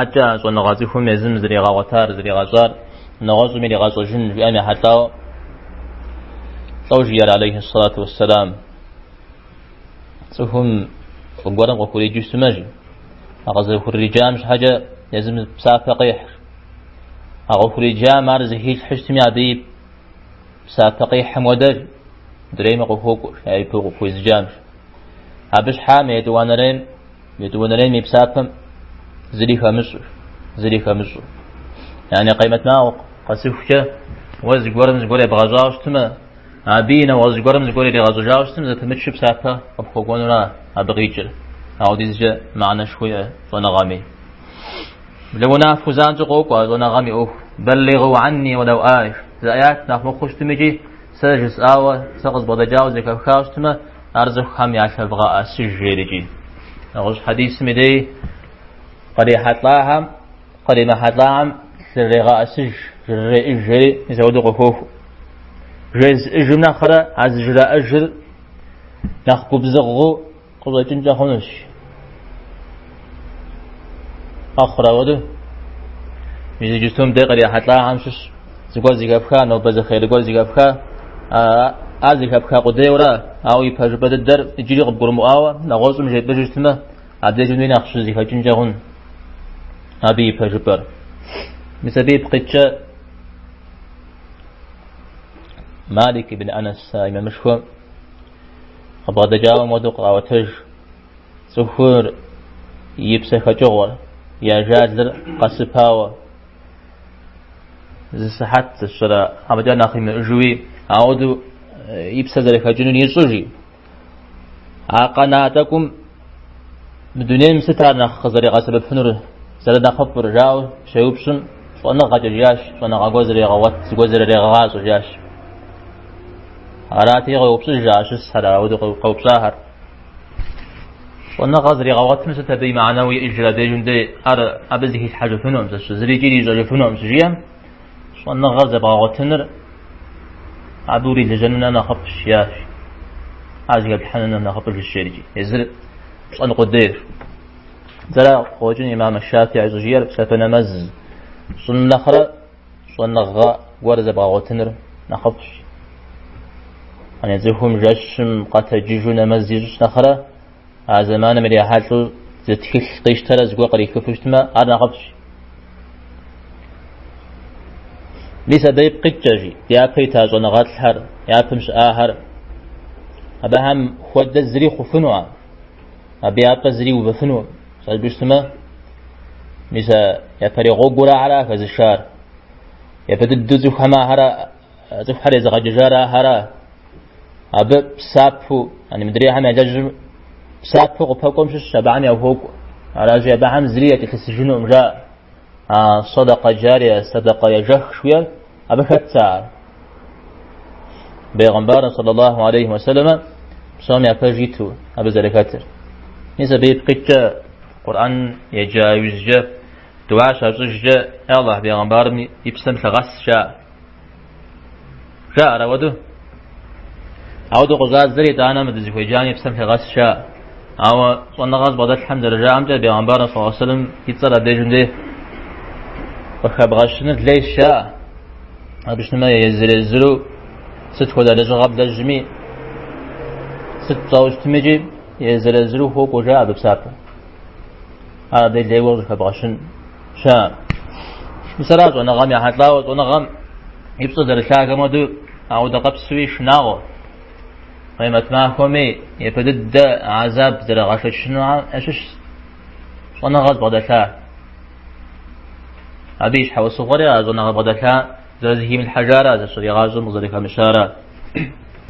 Адэкӏэ а щӏэныгъэ цӏыхум езым зригъэгъуэтар, зригъэщӏар, нэгъуэщӏым иригъэщӏэжын жиӏэм ехьэлӏауэ лӏо жиӏэр алейхи сэлату уэсселам. Цӏыхум фӏы гуэрым къыхуриджэу щытмэ, жи. А къызэрыхуриджам щхьэкӏэ езым псапэ къехь. А къыхуриджам ар зыхилъхьэу щытми, абы и псапэ къихьым хуэдэ мыдрейми къыхуокӏуэ, а ипэу къыхуезыджам. Абы щхьа мы етӏуанэрейм и псапэм зыри хэмыщӏу, зыри хэмыщӏу. Яни къемэт махуэ къэсыхукӏэ уэ зыгуэрым зыгуэр ебгъэщӏауэ щытмэ, абы и нэгъуэщӏ зыгуэрым зыгуэр иригъэщӏыжауэ щытмэ, зэпымычу псапэ къыпхуэкӏуэнура абы къикӏыр. Ауэдизкӏэ мыхьэнэшхуэ иӏэ щӏэныгъэми. Мыдэ унафэу занщӏэу къокӏуэ а щӏэныгъэм и ӏуэху. Бэллигъу анни уэлэу ае. Зы аят нэхъ мыхъуу щытми икӏи сэ жысӏауэ, сэ къызбгъэдэкӏауэ зэхэфхауэ щытмэ, ар цӏыхухэм ялъэвгъэӏэсыж, жери икӏи. Нэгъуэщӏ хьэдисым и дей кърихьэлӏахэм, къримыхьэлӏахэм лъырегъэӏэсыж, жрыреӏыж, жери мис апхуэдэу къыхоху. Жезыӏэжым нэхърэ а зыжраӏэжыр нэхъ губзыгъэу къыщӏэкӏынкӏэ хъунущ. Къэхъурэ апхуэдэу? Мис иджыпсту мыбдеж кърихьэлӏахэм щыщ зыгуэр зэхэфха, нобэ зы хъер гуэр зэхэфха, ар зэхэпха къудейуэра, ауэ и пэжыпӏэ дыдэр иджыри къыбгурымыӏуауэ, нэгъуэщӏым жепӏэжу щытмэ, абдежми нэхъ щызэхэкӏынкӏэ хъун абы и пэжыпӏэр. Мис абы ипкъ иткӏэ Малик ибн Анас имамышхуэм къыбгъэдэкӏауэ мыуэдэу къаӏуэтэж цӏыхур и псэ хэкӏыгъуэр, и ажалыр къэсыпауэ, зы сыхьэт зыщэрэ абыкӏэ нэхъ имыӏэжуи, ауэдэу и псэ зэрыхэкӏынур ищӏэу жи. А къэна тӏэкӏум мы дунейм сыт ар нэхъ къызэригъэсэбэпынур, зэрынэхъыфӏыр, жаӏэу щеупщӏым, щӏэныгъэкӏэ жиӏащ, щӏэныгъэ гуэр зэрегъэгъуэт, зыгуэр зэрырегъэгъащӏэ жиӏащ. Арати, къеупщӏыж а щысхэр, ауэдэу къэупщӏахэр. Щӏэныгъэ зригъэгъуэтым сыт абы и мыхьэнэуэ иӏэжыр абдежым дей ар абы зыхилъхьэжыфынукъым, зэщ, зырикӏи ирищӏэжыфынукъым, щыжиӏэм, щӏэныгъэ зэбгъэгъуэтыныр абы урилэжьэну нэ нэхъыфӏщ, жиӏащ. Ар зыхэплъхьэну нэ нэхъыфӏыжщ, жери икӏи. Езыр пщӏэн къудейр. Зэра къокӏын имам Шафиӏи щӏыжиӏэр псапэ нэмэз щӏын нэхърэ щӏэныгъэ гуэр зэбгъэгъуэтыныр нэхъыфӏщ. Ани цӏыхум жэщым къэтэджыжу нэмэз ищӏ нэхърэ а зэманым ирихьэлӏэу зы тхылъ къищтэрэ зыгуэр кърихыфу щытмэ, ар нэхъыфӏщ. Мис абы ипкъ иткӏэ, жи, япэ ита щӏэныгъэлӏхэр, япэм щыӏахэр, абыхэм хуэдэ зыри хъуфынукъым, абы я пӏэ зыри увыфынукъым. Абы щытмэ, мис а япэрей гъуэгур ахьэра хэзышар. Япэ дыдэу цӏыхухэм ахьэра, цӏыхухэр езыгъэджэжар ахьэра. Абы псапэу, ани мыдрейхэм ялэжьым псапэу къыпэкӏуэм щыщ абыхэм яхуокӏуэ. Аращи, абыхэм зыри якӏэлъысыжынукъым, жаӏэ. А садэкъэ джария, садэкъэ ежэх жыхуиӏэр абы хэтщ ар. Бегъымбарым саллаллаху алейхи уэсэлэмэ псом япэж иту абы зэрыхэтыр. Мис абы ипкъ иткӏэ Къурӏэн еджа иужькӏэ, дуа щащӏыжкӏэ, Я Аллахь, бегъымбарым и псэм лъыгъэс, жаӏэ. Жаӏэр ауэдэу. Ауэдэу къыщӏадзэри итӏанэ мы дызыхуеджам и псэм лъыгъэс, жаӏэ. Ауэ щӏэныгъэ зыбгъэдэлъхэм зэрыжаӏэмкӏэ, бегъымбарым саллаллаху алейхи уэсэлэм и цӏэр абдежым дей къыхэбгъэщыныр лейщ, жаӏэ. Абы щытмэ езыр-езыру сыт хуэдэ лэжьыгъэ блэжьми, сыт пщӏауэ щытмикӏи, езыр-езыру хуокӏуэ, жаӏэ абы псапэ. Ар абдей лейуэ къыщӏыхэбгъэщын щыӏэкъым. Мис ара щӏэныгъэм ехьэлӏауэ, щӏэныгъэм и пщӏэр зэрылъагэм хуэдэу, ауэдэ къэпсуи шынагъуэ. Къемэт махуэми япэ дыдэ гӏэзаб зэрагъэшэчыну ящыщщ щӏэныгъэ зыбгъэдэлъа. Абы и щхьэусыгъуэри а щӏэныгъэ бгъэдэлъа зэрызыхимылъхьэжара, зэщ и гъащӏэм къызэрыхэмыщара.